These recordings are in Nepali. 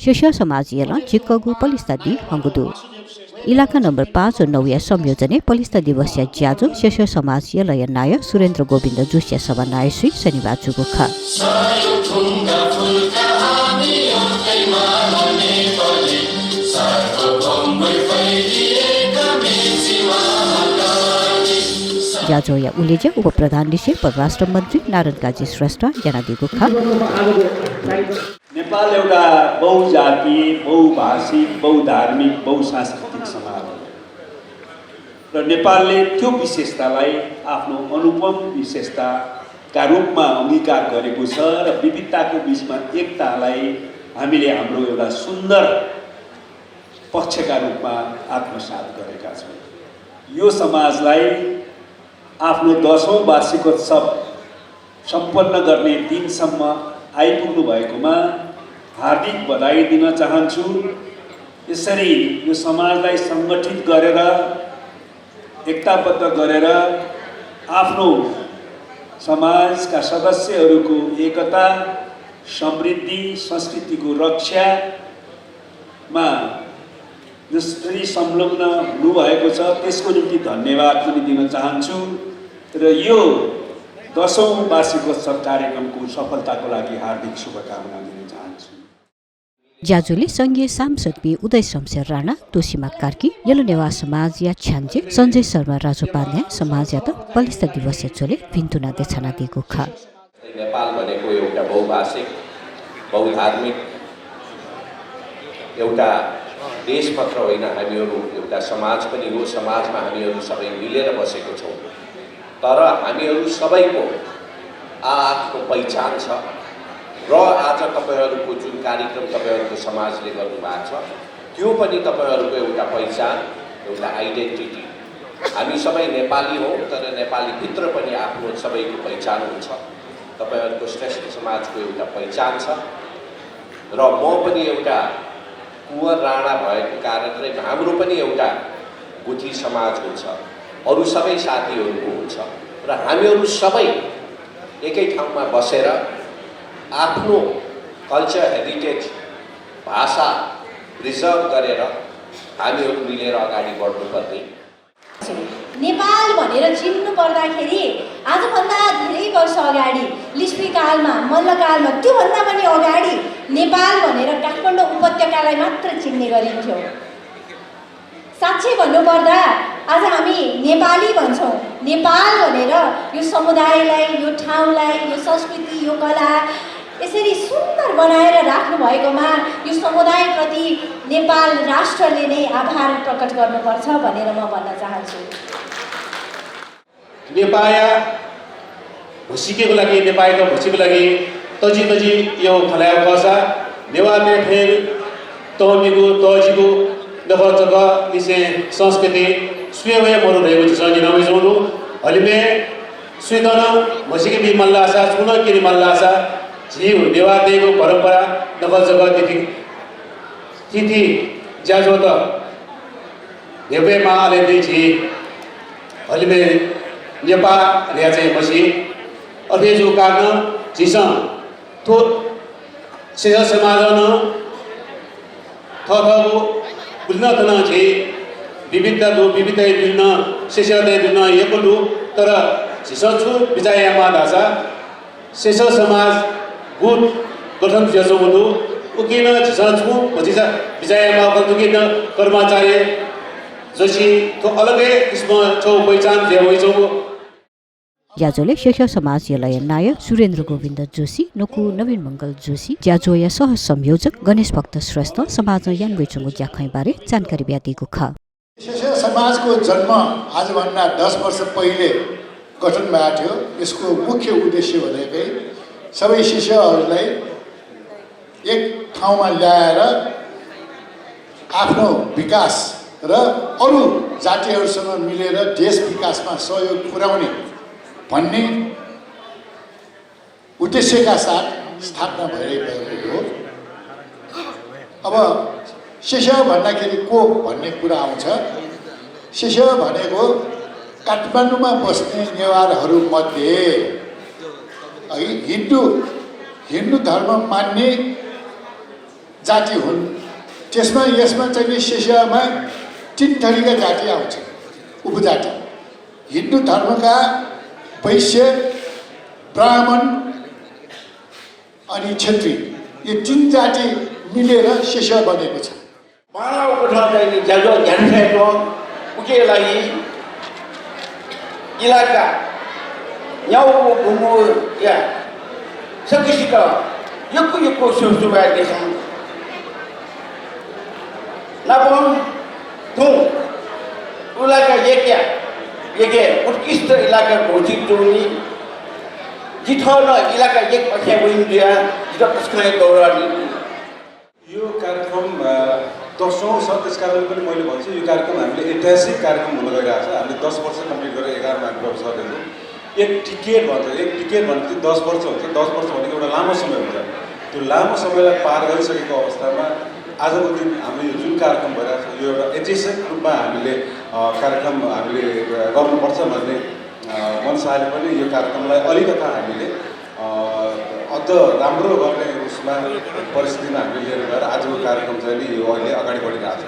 शेष समाज येला चिक्कगु पलिस्ता दि हंगुदु इलाका नम्बर 5 और 9 संयोजने पलिस्ता दिवस या ज्याजो शेष समाज येला नाय सुरेन्द्र गोविन्द जोशी सभा नाय श्री शनिबार जुगुखा ज्याजोया उलेजे उप प्रधान निशे परराष्ट्र मन्त्री नारायण काजी श्रेष्ठ जनादिगु खा नेपाल एउटा बहुजातीय, बहुभाषिक, बहुधार्मिक, बहुसांस्कृतिक समाज हो र नेपालले त्यो विशेषतालाई आफ्नो अनुपम विशेषताका रूपमा अंगीकार गरेको छ र विविधताको बीचमा एकतालाई हामीले हाम्रो एउटा सुन्दर पक्षका रूपमा आत्मसात गरेका छौँ। यो समाजलाई आफ्नो 10औं वार्षिकोत्सव सम्पन्न गर्ने दिनसम्म आइपुग्नु भएकोमा हार्दिक बधाई दिन चाहन्छु। यसरी यो समाजलाई संगठित गरेर एकताबद्ध गरेर आफ्नो समाजका सदस्यहरूको एकता, समृद्धि, संस्कृतिको रक्षामा जसरी संलग्न हुनुभएको छ त्यसको निम्ति धन्यवाद पनि दिन चाहन्छु र यो 10औं वार्षिकोत्सव कार्यक्रमको सफलताको लागि हार्दिक शुभकामना दिन चाहन्छु। ज्याजुले संघीय सांसद पी उदय शमशेर राणा, तोसीमा कार्की, यलो नेवा समाज या छ्यान्जे, सञ्जय शर्मा राजोपाध्याय समाज या त पलिस्ता दिवस चोले भिन्तुना देछना दिएको खा। नेपाल भनेको एउटा बहुभाषिक, बहुधार्मिक एउटा देश मात्र होइन, हामीहरू एउटा समाज पनि हो। समाजमा हामीहरू सबै मिलेर बसेको छौँ। तर हामीहरू सबैको आफ्नो पहिचान छ र आज तपाईहरूको जुन कार्यक्रम तपाईहरूको समाजले गर्नुभएको छ त्यो पनि तपाईहरूको एउटा पहिचान, एउटा आइडेन्टिटी। हामी सबै नेपाली हौँ तर नेपाली भित्र पनि आफ्नो सबैको पहिचान हुन्छ। तपाईहरूको श्रेष्ठ समाजको एउटा पहिचान छ र म पनि एउटा कुँवर राणा भएको कारणले हाम्रो पनि एउटा गुठी समाज हुन्छ, अरू सबै साथीहरूको हुन्छ र हामीहरू सबै एकै ठाउँमा बसेर आफ्नो कल्चर, हेरिटेज, भाषा प्रिजर्भ गरेर हामीहरू मिलेर अगाडि बढ्नुपर्ने। नेपाल भनेर चिन्नु पर्दाखेरि आजभन्दा धेरै वर्ष अगाडि लिच्छवीकालमा, मल्लकालमा, त्योभन्दा पनि अगाडि नेपाल भनेर काठमाडौँ उपत्यकालाई मात्र चिन्ने गरिन्थ्यो। साँच्चै भन्नुपर्दा आज हामी नेपाली भन्छौँ। नेपाल भनेर यो समुदायलाई, यो ठाउँलाई, यो संस्कृति, यो कला यसरी सुन्दर बनाएर राख्नु भएकोमा यो समुदायप्रति नेपाल राष्ट्रले नै आभार प्रकट गर्नुपर्छ भनेर म भन्न चाहन्छु। नेपाया भुसिकेको लागि, नेपालको भुसीको लागि तजी यो खलाया कसा नेवाने फेर तमिगु तजिगु दफजग निसे संस्कृति स्वेवे मरु रहेको छ। सनि नमिजौनु हलिमे स्वेदन भुसिके बि मल्लासा छुन किरि मल्लासा जीव नेवादेको परम्परा दफजग तिथि ज्याजो त देवेमा आले जी हलिमे नेपा रियाचे मसी अभेजु कारण जिसन तो सेह समाजन थथगु बुझ्न जे विविधता भिन्न शेषले भिन्न एकलु तर जिसछु विजयमा दासा शेष समाज गुट गठन जसोमुदु उकिन जिसछु भजिसा विजयमा गल्तुकिन कर्मचारी जसी तो अलगै किसिम छौ पहिचान जे होइछौ। ज्याजोले शेष समाज यलय नाय सुरेन्द्र गोविन्द जोशी, नकु नवीन मङ्गल जोशी, ज्याजोया सह संयोजक गणेश भक्त श्रेष्ठ समाज यान वेचुङु ज्याखै बारे जानकारी ब्यादिएको ख। शेष समाजको जन्म आजभन्दा 10 वर्ष पहिले गठन भएको थियो। यसको मुख्य उद्देश्य भनेकै सबै शिष्यहरूलाई एक ठाउँमा ल्याएर आफ्नो विकास र अरू जातिहरूसँग मिलेर देश विकासमा सहयोग पुर्याउने भन्ने उद्देश्यका साथ स्थापना भइरहेको हो। अब शिष्य भन्दाखेरि को भन्ने कुरा आउँछ। शिष्य भनेको काठमाडौँमा बस्ने नेवारहरूमध्ये हिन्दू धर्म मान्ने जाति हुन्। यसमा चाहिँ नि शिष्यमा 3 थरीका जाति आउँछ, उपजाति। हिन्दू धर्मका वैश्य, ब्राह्मण अनि क्षेत्री, यो 3 जाति मिलेर शिष्य बनेको छ। मानवको ठाउँ चाहिँ ज्याजो ज्ञानसाहेबको उके लागि इलाका न्याउको भूमु या सकिसिक युक्को सुबाय देशम नापम थुं उलाका एके उत्कृष्ट इलाका घोषित जोनी जिठौन इलाका एक पछ्या बुइन्दिया जिठो कसकै गौरवनी यो कार्यक्रम 10औं छ, त्यस कारणले पनि मैले भन्छु यो कार्यक्रम हामीले ऐतिहासिक कार्यक्रम हुन गइरहेको छ। हामीले 10 वर्ष कम्प्लिट गरेर 11मा हामी प्रवेश गर्दैछौँ। एक टिकेट भनेपछि 10 वर्ष हुन्छ। 10 वर्ष भनेको एउटा लामो समय हुन्छ। त्यो लामो समयलाई पार गरिसकेको अवस्थामा आजको दिन हाम्रो यो जुन कार्यक्रम भइरहेको छ यो एउटा ऐतिहासिक रूपमा हामीले कार्यक्रम हामीले गर्नुपर्छ भन्ने मनसाले पनि यो कार्यक्रमलाई अलिकता हामीले अझ राम्रो गर्ने उसमा परिस्थितिमा हामीले लिएर गएर आजको कार्यक्रम चाहिँ नि यो अहिले अगाडि बढिरहेको छ।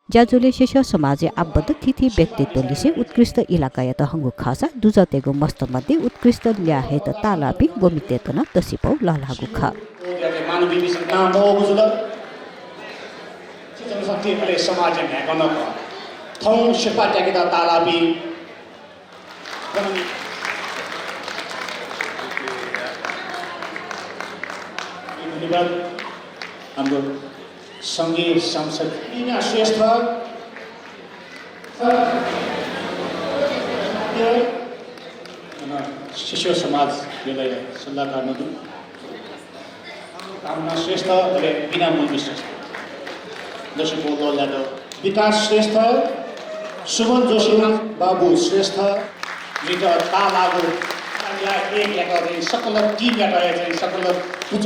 ज्याजोले शेष समाजे आबद्ध तिथि व्यक्तित्व लिसे उत्कृष्ट इलाकायत हंगु खासा दुजतेगो मस्तमध्ये उत्कृष्ट ल्याहेत तालापी गोमितेतन दसिपौ ललागु खा मानवीय विषयमा मोगुजुल चितन शक्तिले समाज न्यागन थौ शेर्पा ट्याकेदा तालापी धन्यवाद हाम्रो सङ्घीय सांसद मीना श्रेष्ठ शिष्य समाज सल्लाहकार मधु कामना श्रेष्ठ र बिना मुनि श्रेष्ठ दशको दल यादव विकास श्रेष्ठ सुमन जोशीनाथ बाबु श्रेष्ठ जिता तालागो एक सकल 3 सकल उच्च